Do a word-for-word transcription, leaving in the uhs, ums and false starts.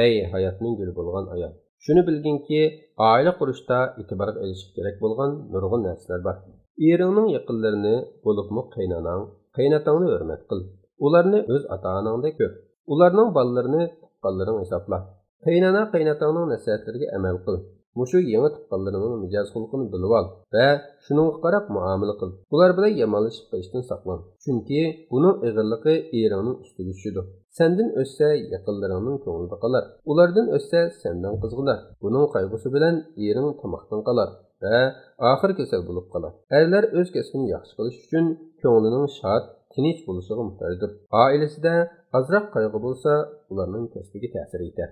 ئەي ھاياتنىڭ گۈلى بولغان ئايال! شۇنى بىلگىنكى، ئائىلە قۇرۇشتا ئېتىبارغا ئېلىشقا كېرەك بولغان نۇرغۇن نەرسىلەر بار. ئېرىڭنىڭ يېقىنلىرىنى، بولۇپمۇ قېيناناڭ، قېيىنئاتاڭنى ھۆرمەت قىل. ئۇلارنى ئۆز ئاتا-ئاناڭدەك كۆر. ئۇلارنىڭ بالىلىرىنى تۇغقانلىرىڭ ھېسابلا. قېيىنئانا، قېيىنئاتاڭنىڭ نەسىھەتلىرىگە ئەمەل قىل. مۇشۇ يېڭى تۇغقانلىرىڭنىڭ مىجەز-خۇلقىنى بىلىۋال ۋە شۇنىڭغا قاراپ مۇئامىلە قىل. ئۇلار بىلەن يامانلىشىپ قېلىشتىن ساقلان. چۈنكى بۇنىڭ ئېغىرلىقى ئېرىڭنىڭ ئۈستىگە چۈشىدۇ. سەندىن ئۆتسە، يېقىنلىرىڭنىڭ كۆڭلىدە قالار. ئۇلاردىن ئۆتسە، سەندىن قىزغىنار. بۇنىڭ قايغۇسى بىلەن ئېرىڭ تاماقتىن قالار ۋە ئاخىر كېسەل بولۇپ قالار. ئەرلەر ئۆز كەسپىنى ياخشى قىلىش ئۈچۈن كۆڭلىنىڭ شاد، تىنچ بولۇشىغا موھتاجدۇر. ئائىلىسىدە ئازراق قايغۇ بولسا، ئۇلارنىڭ كەسپىگە تەسىر يېتەر.